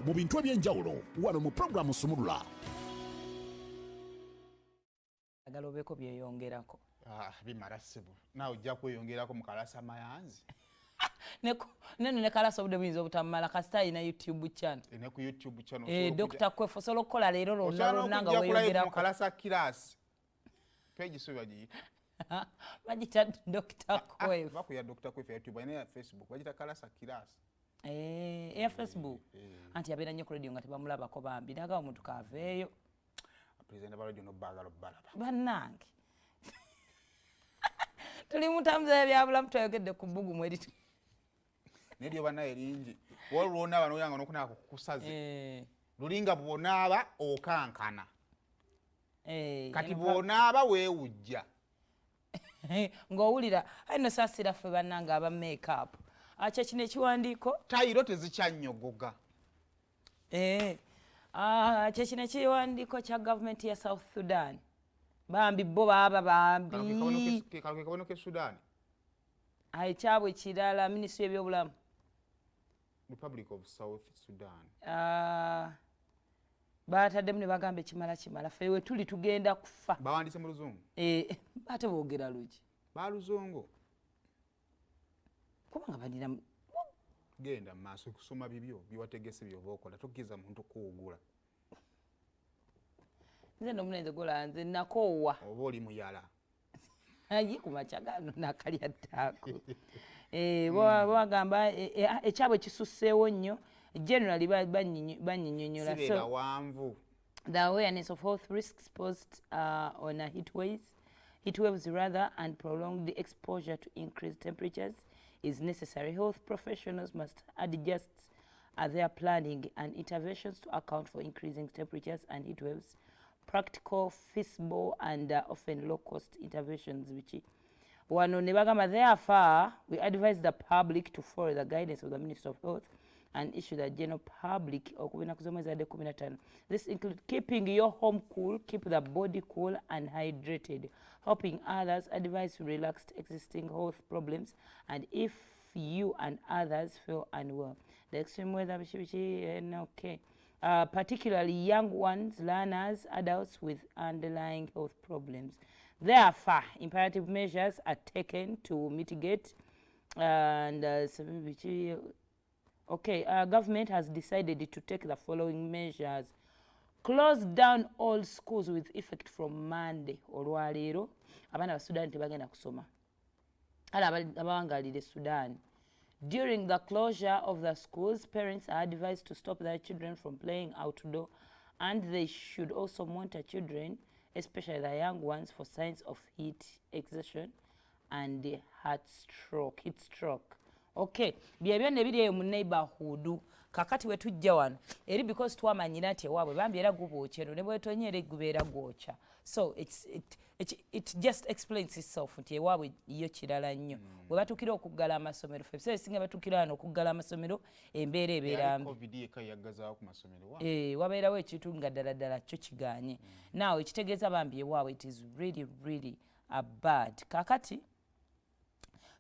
Mu bintu ebyenjawulo wano mu puroguramu Sumulula. Agala obeeko byeyongerako. Ah, bimala ssebo, naawe ojja kweyongerako mu Kalasa Mayanzi. Neno ne Kalasa obudde buyinza obutamumala kasita alina YouTube channel. Eh, ne ku YouTube channel. Eh, Dr. Kwefu osobola okukola leero lwonna lwonna nga weeyongerako. Kalasa class page so bagiyita. Bagita Dr. Ah, Kwefu. Bakuya Dr. Kwefu ya YouTube, alina ya Facebook bagita Kalasa class. Eh, eya Facebook. Anti yabeera nnyo ku radio nga tebamulabako bambi, nagaba omuntu kaaveeyo. President ba radio nobaagala obbalaba. Bannange, tuli mu ntambuza y'ebyabulamu, twayogedde ku bbugumu eritu. Naye lyoba naye lingi wali lwonaaba noyanga nokunaaba kukusaze. Lulinga bw'onaaba okankana. Kati bw'onaaba weewujja. Ng'owulira ayi no saasira ffe bannange aba makeup. Akyo kino ekiwandiiko. Tayiro tezikyanyogoga. Eh, ah, kye kino ekiwandiiko kya gavumenti ya South Sudan. Bambi bo baaba bambi. Kano ke kabonero ke Sudan. Ekyabwe kirala, minisitule y'ebyobulamu. Republic of South Sudan. Ah, bataddemu ne bagamba ekimala kimala, ffe we tuli tugenda kufa. Bawandiise mu Luzungu. Eh, ate boogera luki? Baluzungu. Kubanga balina Genda mu maaso kusoma bibyo byewategese byoba okola, tokkiriza muntu kuwugula. Nze nomunenze gola nze nakoowa. Oba oli muyala. Ayi, ku makya gano nakalya ttaako. Eh, bagamba ekyabwe kisusseewo nnyo. Generally banyinyonnyola. Sibeera wanvu. The awareness of health risks posed on heat waves rather, and prolonged exposure to increased temperatures is necessary. Health professionals must adjust their planning and interventions to account for increasing temperatures and heat waves. Practical, feasible, and often low-cost interventions, which wano ne bagamba, therefore we advise the public to follow the guidance of the Minister of Health and issue the general public okuva ennaku z'omwezi adde 15. This include keeping your home cool, keep the body cool and hydrated, helping others, advise relaxed existing health problems, and if you and others feel unwell, the extreme weather biki biki, okay, particularly young ones, learners, adults with underlying health problems. Therefore, imperative measures are taken to mitigate and so biki. Okay, government has decided to take the following measures. Close down all schools with effect from Monday. Olwaleero abaana ba Sudan tebagenda kusoma. Kale abawangalira e Sudan. During the closure of the schools, parents are advised to stop their children from playing outdoor, and they should also monitor children, especially the young ones, for signs of heat exhaustion and heart stroke, heat stroke. Okay, byebyo ne biri eyo mu neighborhood. Kakati we tujja wano eri because twamanyira nti ewaabwe bambi era gubookya eno ne bwetonya era gubeera gwokya. So it just explains itself nti ewaabwe yo kirala nnyo. Bwe batuukira okuggala amasomero, ffe ebiseera ebisinga batuukira wano okuggala amasomero, embeera ebeera mbi. COVID yekka yaggazaawo ku masomero wa? Eh, wabeerawo ekintu nga ddala ddala kyo kiganye. Naawe ekitegeeza bambi ewaabwe it is really really a bad. Kakati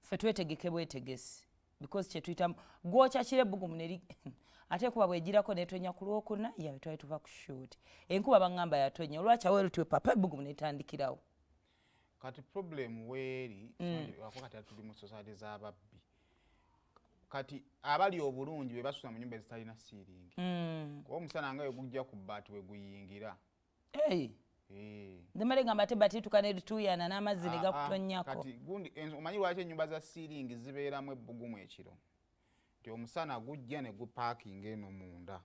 ffe twetegeke bwetegesi because kyetuyitamu gwokya kiro ebbugumu neri ate enkuba bwegirako netonya ku Lwokuna yabe twali tuva ku shoot, enkuba baŋŋamba yatonya olwakyaweru twepapa ebbugumu netandikirawo. Kati problem weeri akuba kati tuli mu society z'ababbi. Kati abali obulungi be basula mu nyumba ezitalina ceiling, kuba omusana nga wegujja ku bbaati weguyingira. Hey. Eh. Nze ngamba ate batiituka nerituuyana n'amazzi ne Ah, ah, gakutonyako. Kati gundi omanyi lwaki ennyumba za ceiling zibeeramu ebbugumu ekiro? Nti omusana gujja ne gupaakinga eno munda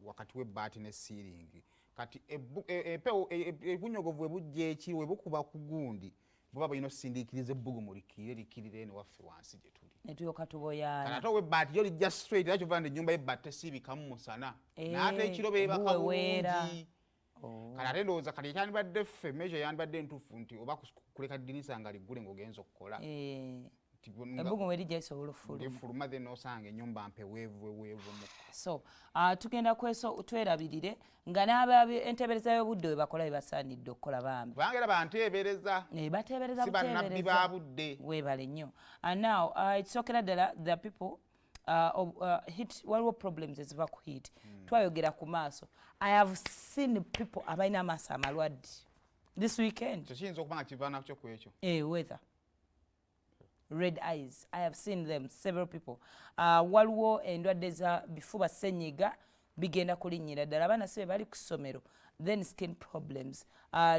wakati w'ebbaati ne ceiling. Kati empewo ebunyogovu bwe bujja ekiro bwe bukuba ku gundi, buba bulina osindiikiriza ebbugumu likkirire likkirire eno waffe wansi gye tuli. Netulyoka Kati tuboyaana. Ate ow'ebbaati yo lijja straight, era kyova nti ennyumba y'ebbaati tesiibikamu musana. Eh, Naye ate ekiro beebaka guweweera. bulungi. Kati ate ndowooza kati ekyandibadde ffe measure yandibadde entuufu nti oba kuleka ddirisa nga liggule ng'ogenza okukola. Eh, Nti ebbugumu erijja lisobola ofuluma. Lifuluma, then nosanga ennyumba mpeweevu weweevu mu So tugenda kweso twerabirire nga n'aba enteebereza y'obudde we bakola bye basaanidde okukola bambi. Kubanga era banteebereza. Eh, bateebereza Si bannabbi buteebereza. ba budde. Weebale nnyo. Now ekisookera ddala, the people Heat, waliwo problems eziva ku heat. Twayogera ku maaso. I have seen people abalina amaaso amalwadde this weekend. Kiyinza okuba nga kiva nakyo ku ekyo. Weather, red eyes, I have seen them, several people. Waliwo endwadde za bifuba, senyiga bigenda kulinnyira ddala, abaana si be bali ku ssomero. Then skin problems,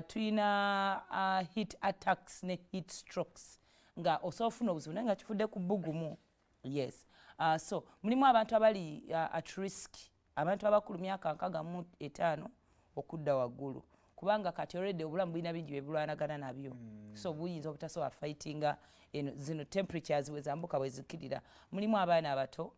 tulina heat attacks ne heat strokes, nga osobola ofuna obuzibu naye nga kifudde ku bbugumu. Yes, so mulimu abantu abali at risk, abantu abakulu myaka 65 okudda waggulu, kubanga kati already obulamu bulina bingi byebulwanagana nabyo. So buyinza obutasobola fightinga eno zino temperatures bwe zambuka, bwe zikirira. Mulimu abaana abato,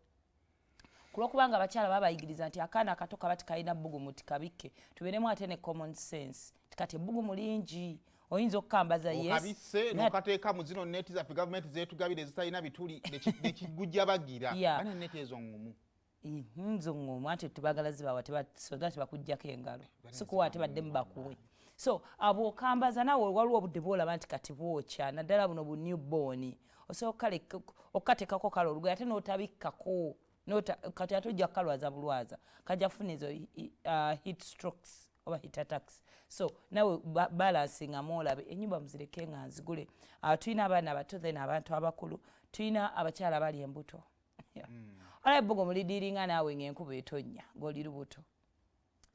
kulwokubanga abakyala babayigiriza nti akaana akato kaba tikalina bbugumu, tikabikke. Tubeeremu ate ne common sense, tikati ebbugumu lingi, oyinza okukambaza. Okabisse nokateeka mu zino neti zaffe gavumenti zetugabira ezitalina bituli, nekigujja bagira bana neti ezo ŋŋumu. Nzo ŋŋumu, anti tebagala zibawa, so that bakugjako engalo, sikuwa ate baddemu bakuwe. So bw'okambaza naawe, waliwo obudde bwolaba nti kati bwokya, naddala buno bu newborn, osobola okukateekako kale olugoye ate n'otabikkako, kati ate ojja kukalwaza bulwaza, kajja kufuna ezo heat strokes oba heat attacks. So nawe balancingamu, olabe enyumba muzireke nga nzigule. Tulina abaana abato, then abantu abakulu, tulina abakyala abali embuto. Olaba ebbugumu lidiiringa naawe ng'enkuba etonnya ng'oli lubuto.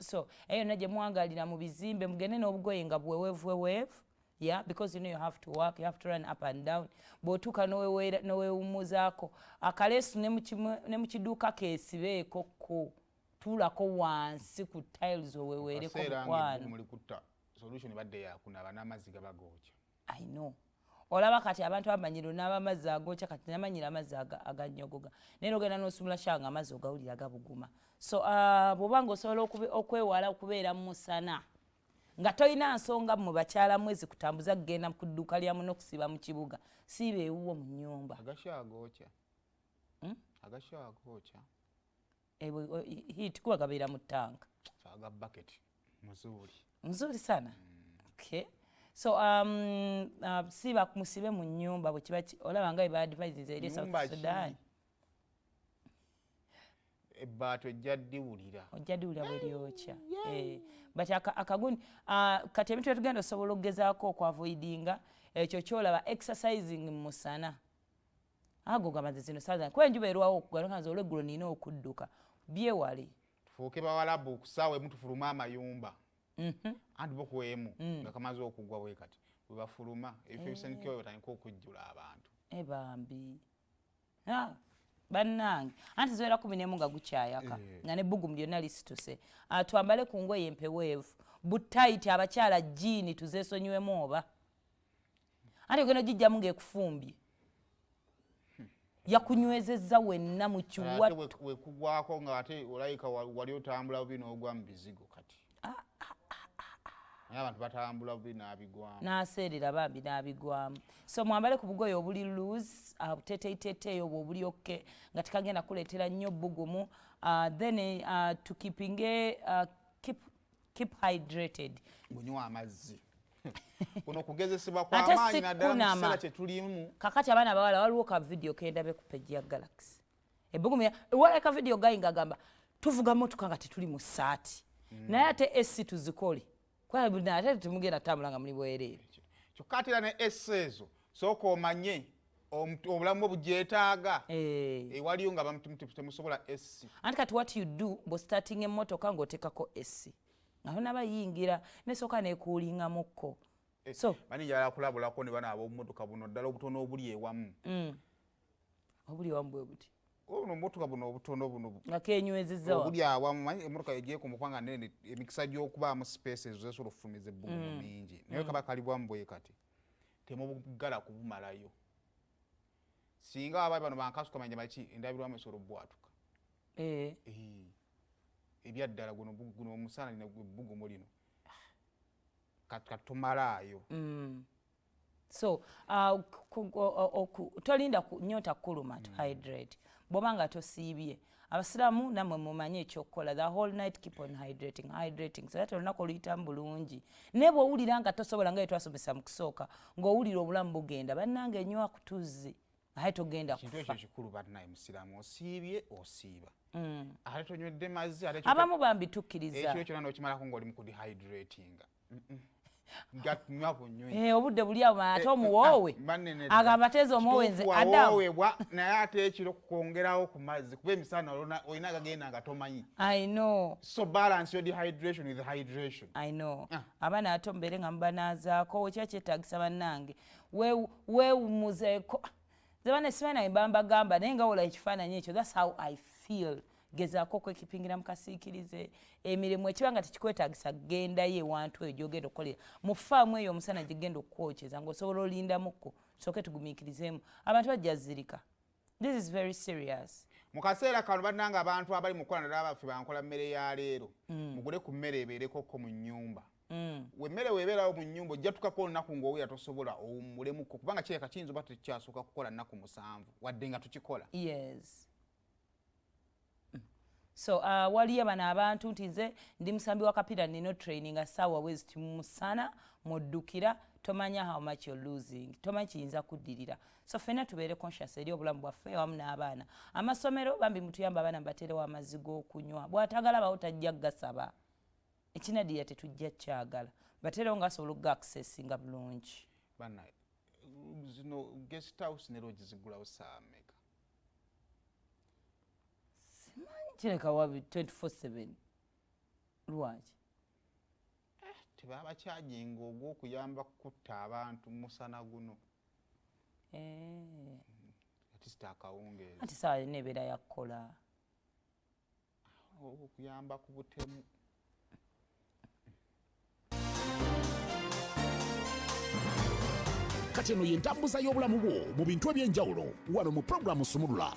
So eyo yonna gye muwangalira mu bizimbe, mugende n'obugoye nga buweweevu weweevu, yeah, because you know you have to work, you have to run up and down. Bw'otuuka n'oweewummuzaako akaleesu ne mu kiduuka keesibeeko ko, tuulako wansi ku tiles oweweereko. Kaseera nga mukwano. Ebbugumu likutta, solution badde yakunaba n'amazzi gaba gookya. I know. Olaba kati abantu abamanyiro n'aba amazzi agookya, kati namanyira amazzi aganyogoga, naye nogenda n'osumula shower nga amazzi ogawulira gabuguma. So bw'oba nga osobola okwewala okubeera mu musana nga tolina nsonga, mmwe bakyala mwezi kutambuza kugenda ku dduuka lya muno okusiiba mu kibuga, siiba ewuwo mu nnyumba. Aga shower gookya. Aga shower gookya. Heat kuba gabeera mu ttanka. Aga bucket muzuuli. Nzuri sana. Okay, so siba musibe mu nnyumba bwe kiba olaba nga bwe baadvisinze eri e South Nnyumba ki? Sudan. Ebbaati ojja ddiwulira. Ojja diwulira bwe lyokya. Eh, but akagundi kati ebintu byetugenda osobola okugezaako okuavoidinga ekyo kyolaba, exercising mu musana, ago gamba nze zino saa kuba enjuba erwawo okugala, nze olweggulo nina okudduka, byewale. Tufuuke bawalabu, ku ssaawa emu tufulume amayumba. Anti bo kwemu nga kamaze okugwa bwe kati bwe bafuluma, ebifo ebisengekebwa batandika okujjula abantu. Ebambi. Ah, bannange, anti ziwera 11 nga gukyayaka, nga nebbugumu lyonna lisituse. Ah, twambale ku ngoye empeweevu, butight, abakyala jean tuzeesonyiwemu, oba anti ogenda ogijjamu ng'ekufumbye, yakunywezezza wenna mu ate kiwato. Wekugwako nga ate olayika wali otambula bubi n'ogwa mu bizigo. Kati naye abantu batambula bubi n'abigwamu. N'aseerera bambi n'abigwamu. So mwambale ku bugoye obuli loose, buteeteiteeteeyo obwo obuli okay, nga tekagenda kuleetera nnyo bbugumu. Then tukeepinge keep hydrated. Bunywa amazzi, kuno kugezesebwa Ate kwamaanyi, si naddala mu kunama. kiseera kye tulimu. Kakati abaana abawala, waliwo ka video kendabe ku page ya Galaxy, ebbugumu wala ka video gayi ng'agamba tuvuga motoka nga tetuli mu saati, naye ate AC tuzikole, kuba ate temugenda tambula nga muli bwereere. Kyokka ate era ne AC ezo, sooka omanye obulamu bwe bugyetaaga. Ewaliyo nga temusobola AC. Anti kati what you do, bw'ostartinga emmotoka ng'oteekako AC nga tonaba yingira, nesooka nekuulingamukko. So bani njagala kulabulako ne bano ab'obumotoka buno, ddala obutono obuli ewamu. Obuli wamu bwe buti? Buno obumotoka buno obutono buno nga kenywezezza wa obuli awamu. Manyi emmotoka egyekoma kubanga nene, emikisa gy'okubaamu space ezo zesobola okufumiza ebbugumu mingi, naye kaba kali bwamu bwe kati, temubuggala kubumalayo. Singa aba bano bankasuka manya baki, endabirwamu esobola okubwatuka. Eh, ebyaddala guno omusana lino ebbugumu lino katumalaayo. So tolinda nyonta kuluma to hydrate. Bw'oba nga tosiibye, abasiraamu nammwe mumanye ekyokukola, the whole night keep on hydrating, hydrating, so that olunaku oluyitamu bulungi. Naye bw'owulira nga tosobola, nga twasomesa mu kusooka, ng'owulira obulamu bugenda, bannange, nywa ku tuzzi. Aye togenda Ekintu ekyo kufa. kikulu, bannaye. Musiraamu osiibye, osiiba, ate tonywedde mazzi, ate Abamu bambi tukkiriza. Ekiro kyonna n'okimalako ng'oli mu kudehydratinga. Ganywa bunywi. Eh, obudde buli awo, ate omuwoowe agamba teeza omuwoowe, nze Adamu. Wawoowebwa, naye ate ekiro kwongerawo ku mazzi, kuba emisana olina agagenda nga tomanyi. I know. So balance your dehydration with hydration. I know. Ah. Abaana ato mubeere nga mubanaazaako wekiba kyetaagisa. Bannange, weewumuzeeko. Nze bane simanyi nange bambagamba, naye nga wola ekifaananyi ekyo, that's how I feel. Gezaako okwekipingira mu kasiikirize emirimu. Ekiba nga tekikwetaagisa gendayo ewantu eyo gyogenda okukolera mu faamu eyo, omusana gyegenda okukwokyeza, ng'osobola olindamukko. Tusooke tugumiikirizeemu, abantu bajja zirika. This is very serious. Mu kaseera kano, bannange, abantu abali mu kukola, naddala baffe bankola mmere ya leero, mugule ku mmere ebeerekoko mu nnyumba. Wemmere weebeerawo mu nnyumba, ojja tukako olunaku ng'owulira tosobola, owummulemuko, kubanga kireka kiyinza oba tekyasooka kukola nnaku 7, wadde nga tukikola. Yes. So waliyo bano abantu nti nze ndi musambi wa kapiira, nina training saawa bweziti mu musana, muddukira, tomanya how much you're losing, tomanyi kiyinza kuddirira. So ffenna tubeere conscious eri obulamu bwaffe wamu n'abaana. Amasomero bambi mutuyamba, abaana mubateerewo amazzi g'okunywa. Bw'atagala bawo tajja kugasaba, ekinaddirira tetujja kyagala. Bateerewo nga asobola okuga accessinga bulungi. Banna, zino guest house ne lodge zigulawo saa meka? Simanyi, kireka wabi 24/7. Lwaki? Tebabakyajinga ogw'okuyamba kutta abantu mu musana guno? Eh. At least akawungeezi. Anti saawa yonna ebeera yakukola. Okuyamba ku butemu. Kati eno ye ntambuza y'obulamu bwo mu bintu ebyenjawulo wano mu pulogulaamu Sumulula.